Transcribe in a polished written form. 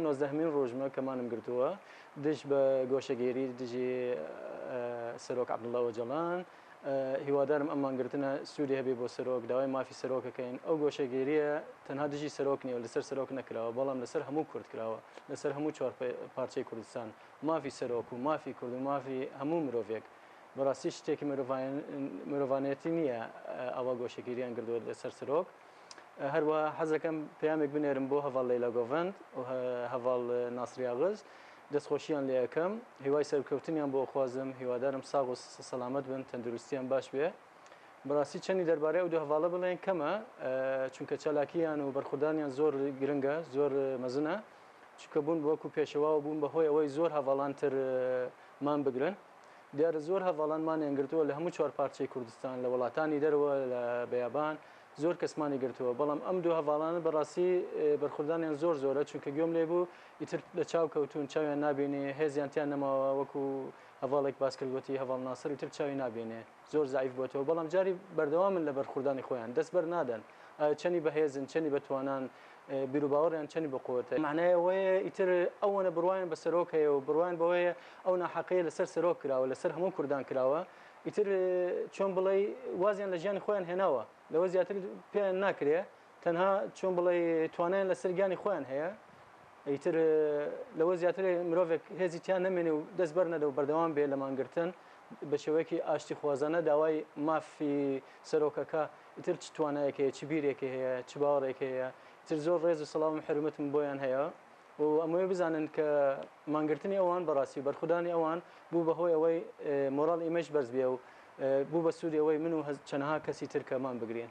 نۆزدەهەمین ڕۆژمە کە مانم گرتووە دژ بە گۆشەگیری دژی سەرۆک عەبدوڵا ئۆجەڵان. هیوادارم ئەم مانگرتنە سوودی هەبێ بۆ سەرۆک، داوای مافی سەرۆک ئەکەین. ئەو گۆشەگیرییە تەنها دژی سەرۆک نییە و لەسەر سەرۆک نەکراوە، بەڵام لەسەر هەموو کورد کراوە، لەسەر هەموو چوار پارچەی کوردستان. مافی سەرۆک و مافی کورد و مافی هەموو مرۆڤێک. بەڕاستی شتێکی مرۆڤانێتی نییە ئاوا گۆشەگیریان کردووە لەسەر سەرۆک. هەروەها حەزەکەم پەیامێک بنێرم بۆ هەڤاڵ لەیلا گۆڤەند و هەڤاڵ ناسر یاغز، دەستخۆشیان لێ ئەکەم، هیوای سەرکەوتنیان بۆ ئەخوازم، هیوادارم ساغ و سەلامەت بن، تەندروستیان باش بێ. بەڕاستی چەنی دەربارەی ئەو دوو هەڤاڵە بڵێن کەمە، چونکە چالاکییان و بەرخودانیان زۆر گرنگە، زۆر مەزنە، چونکە بوون وەکو پێشەوا و بوون بە هۆی ئەوەی زۆر هەڤاڵان تر مان بگرن. دیارە زۆر هەڤاڵان مانیان گرتووە لە هەموو چوار پارچەی کوردستان، لە وڵاتانی دەرەوە، لە بەیابان زۆر کەس مانی گرتووە، بەڵام ئەم دوو هەڤاڵانە بەڕاستی بەرخوردانیان زۆر زۆرە، چونکە گوێم لێ بوو ئیتر لە چاو کەوتوون، چاویان نابینێ، هێزیان تیا نەماوە، وەکو هەڤاڵێک باس کرد گوتی هەڤاڵ ناسر ئیتر چاوی نابینێ، زۆر زەعیف بۆتەوە، بەڵام جاری بەردەوامن لە بەرخوردانی خۆیان، دەست بەر نادەن، ئایا چەنی بەهێزن، چەنی بەتوانان، بیروباوەڕیان چەنی بەقوەتە، مەعنای ئەوەیە ئیتر ئەوەنە بڕوایان بە سەرۆک هەیە و بڕوایان بەوەیە ئەو ناحەقیە لەسەر سەرۆک کراوە، لەسەر هەموو کوردان کراوە، ئیتر چۆن بڵێی وازیان لە ژیانی خۆیان هێناوە، لەوە زیاتر پێیان ناکرێ، تەنها چۆن بڵێی توانایان لەسەر گیانی خۆیان هەیە، ئیتر لەوە زیاتر مرۆڤێک هێزی تیا نەمێنێ و دەست بەر نەدە و بەردەوام بێ لە مانگرتن بە شێوەیەکی ئاشتیخوازانە داوای مافی سەرۆکەکە ئیتر چ توانایەک هەیە، چ بیرێکی هەیە، چ باوەڕێک هەیە، ئیتر زۆر ڕێز و سڵاوم حورمەتم بۆیان هەیە و ئەمەوێ بزانن کە مانگرتنی ئەوان بەڕاستی و بەرخودانی ئەوان بوو بە هۆی ئەوەی مۆڕاڵی ئیمەش بەرز بێ و بوو بە سوودی ئەوەی من و چەنەها کەسی تر کە مان بگرین.